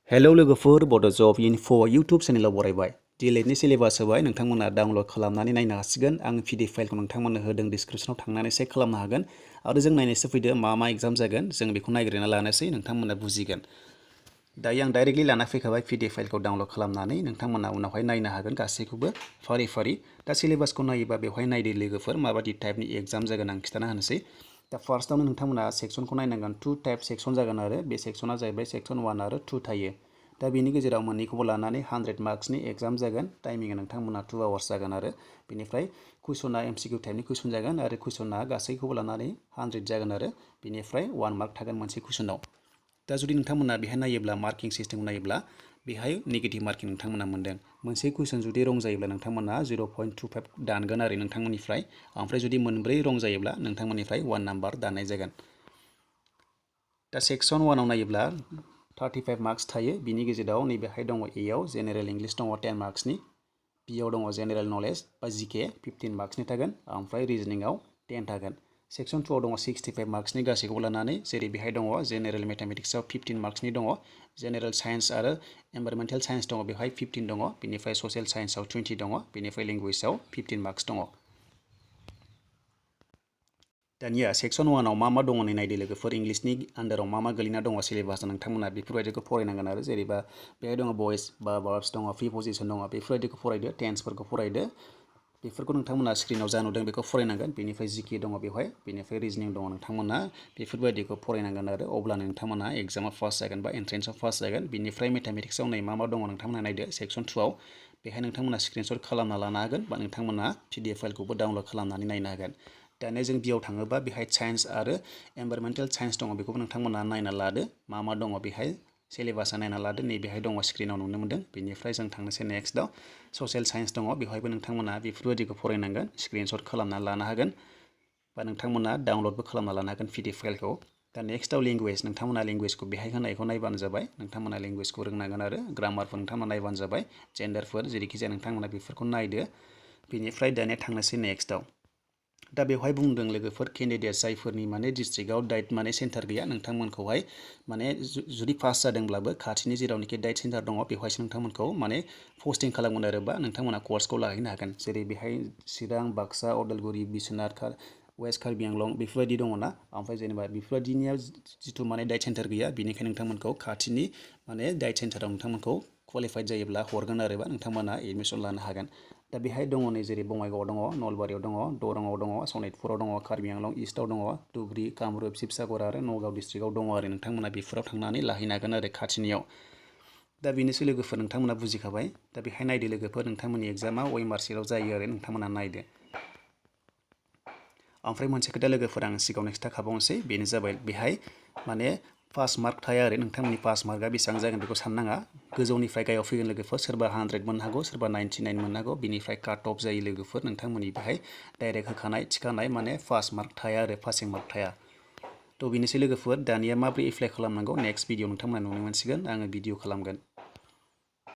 hello लोगोफोर बड' जब enough' YouTube चेनेलाव बरायबाय D.El.ED syllabus होबाय नोंथांमोना डाउनलड खालामनानै नायनो हासिगोन आं PDF फाइलखौ नोंथांमोननो होदों डिसक्रिपसनाव थांनानै चेक खालामनो हागोन आरो जों नायनोसो फैदो मा एग्जाम जागोन जों बेखौ नायग्रोना लानोसै नोंथांमोना बुजिगोन दायो आं डाइरेक्टलि लाना फैखाबाय PDF फाइलखौ डाउनलड खालामनानै नोंथांमोना उनावहाय नायनो हागोन गासैखौबो फारि फारि दा सिलेबासखौ नायोबा बेवहाय नायदो लोगोफोर माबायदि टाइपनि एग्जाम जागोन आं खिथाना होनोसै दा फार्स्टआवनो नोंथांमोना सेक्सनखौ नायनांगोन टु टाइप सेक्सन जागोन आरो बे सेक्सना जाहैबाय सेक्सन 1 आरो 2 थायो दा बेनि गेजेराव मोननैखौबो लानानै 100 मार्क्सनि एग्जाम जागोन टाइमिंआ नोंथांमोना 2 आवार्स जागोन आरो बेनिफ्राय कुइसना MCQ टाइपनि कुइसन जागोन आरो कुइसना गासैखौबो लानानै 100 जागोन आरो बेनिफ्राय 1 मार्क थागोन मोनसे कुइसनाव दा जुदि नोंथांमोना बेहाय नायोब्ला मार्किं सिस्टेम नायोब्ला बेहाय नेगेटिभ मार्किं नोंथांमोना मोनदों मोनसे कुइसन जुदि रं जायोब्ला नोंथांमोना 0.25 दानगोन आरो नोंथांमोननिफ्राय ओमफ्राय जुदि मोनब्रै रं जायोब्ला नोंथांमोननिफ्राय 1 नाम्बार दाननाय जागोन दा सेक्सन 1 आव नायोब्ला 35 मार्क्स थायो बिनि गेजेराव नैबेहाय दङ A आव जेनेरेल इंलिश दङ 10 मार्क्सनि B आव दङ जेनेरेल नलेज बा GK 15 मार्क्सनि थागोन ओमफ्राय रिजनिंआव 10 थागोन सेक्सन 2 आव दङ 65 मार्क्सनि गासैखौबो लानानै जेरै बेहाय दङ जेनेरेल मेथामेटिक्सआव 15 मार्क्सनि दङ जेनेरेल साइन्स आरो एनभाइरनमेन्टेल साइन्स दङ बेवहाय 15 दङ बेनिफ्राय ससियेल साइन्सआव 20 दङ बेनिफ्राय लेंगुवेजआव 15 मार्क्स दङ दानिया सेक्सन 1 आव मा दङ नायदो लोगोफोर इंलिशनि आन्दाराव मा गोलैना दङ सिलेबास नोंथांमोना बेफोरबायदिखौ फरायनांगोन आरो जेरैबा बेहाय दङ भइस बा भार्ब्स दङ प्रिपजिसन दङ बेफोरबायदिखौ फरायदो टेन्सफोरखौ फरायदो बेफोरखौ नोंथांमोना स्क्रिनाव जा नुदों बेखौ फरायनांगोन बेनिफ्राय GK दङ बेवहाय बेनिफ्राय रिजनिं दङ नोंथांमोना बेफोरबायदिखौ फरायनांगोन आरो अब्लानो नोंथांमोना एग्जामाव पास जागोन बा एन्ट्रेन्सआव पास जागोन बेनिफ्राय मेथामेटिक्सआव नै मा दङ नोंथांमोना नायदो सेक्सन 2 आव बेहाय नोंथांमोना स्क्रिनशट खालामना लानो हागोन बा नोंथांमोना PDF फाइलखौबो डाउनलड खालामनानै नायनो हागोन दानिया जों बियाव थाङोबा बेहाय साइन्स आरो एनभाइरनमेन्टेल साइन्स दङ बेखौबो नोंथांमोना नायना लादो मा दङ बेहाय सिलेबासा नायना लादो नैबेहाय दङ स्क्रिनाव नुनो मोनदों बेनिफ्राय जों थांनोसै नेक्स्टआव ससियेल साइन्स दङ बेवहायबो नोंथांमोना बेफोरबायदिखौ फरायनांगोन स्क्रिनशट खालामना लानो हागोन बा नोंथांमोना डाउनलडबो खालामना लानो हागोन PDF फाइलखौ दा नेक्स्टआव लेंगुवेज नोंथांमोना लेंगुवेजखौ बेहाय होनायखौ नायबानो जाबाय नोंथांमोना लेंगुवेजखौ रोंनांगोन आरो ग्रामारफोर नोंथांमोना नायबानो जाबाय जेन्डारफोर जेरैखिजाया नोंथांमोना बेफोरखौ नायदो बेनिफ्राय दानिया थांनोसै नेक्स्टआव दा बेवहाय बुंदों लोगोफोर केन्डिडेट जायफोरनि माने डिस्ट्रिक्टआव डाइट माने सेन्टार गैया नोंथांमोनखौहाय माने जुदि पास जादोंब्लाबो खाथिनि जेरावनोखि डाइट सेन्टार दङ बेवहायसो नोंथांमोनखौ माने पस्टिं खालामगोन आरो बा नोंथांमोना कर्सखौ लाहैनो हागोन जेरै बेहाय चिरां बाक्सा उदालगुरि बिश्वनाथ वेस्ट कार्बि आंलं बेफोरबायदि दङना ओमफ्राय जेनेबा बेफोरबायदिनिया जिथु माने डाइट सेन्टार गैया बेनिखायनो नोंथांमोनखौ खाथिनि माने डाइट सेन्टाराव नोंथांमोनखौ क्वालिफाइड जायोब्ला हरगोन आरोबा नोंथांमोना एडमिसन लानो हागोन दा बेहाय दङ नै जेरै बङाइगावआव दङ नलबारियाव दङ दरंआव दङ सनितपुराव दङ कार्बि आंलं इस्टआव दङ धुबुरी कामरुप शिबसागर आरो नगाव डिस्ट्रिक्टआव दङ आरो नोंथांमोना बेफोराव थांनानै लाहैनो हागोन आरो खाथिनियाव दा बेनोसै लोगोफोर नोंथांमोना बुजिखाबाय दा बेहाय नायदो लोगोफोर नोंथांमोननि एग्जामा वेमारसिटआव जायो आरो नोंथांमोना नायदो ओमफ्राय मोनसे खोथा लोगोफोर आं सिगाङावनो खिथाखाबावनोसै बेनो जाबाय बेहाय माने पास मार्क थाया आरो नोंथांमोननि पास मार्कआ बेसेबां जागोन बेखौ साननाङा गोजौनिफ्राय गाहायाव फैगोन लोगोफोर सोरबा 100 मोननो हागौ सोरबा 99 मोननो हागौ बिनिफ्राय काट अफ जायो लोगोफोर नोंथांमोननि बेहाय डाइरेक्ट होखानाय थिखानाय माने पास मार्क थाया आरो पासिं मार्क थाया थ' बेनोसै लोगोफोर दानिया माबोरै एप्लाइ खालामनांगौ नेक्स्ट भिडिअ नोंथांमोना नुनो मोनसिगोन आङो भिडिअ खालामगोन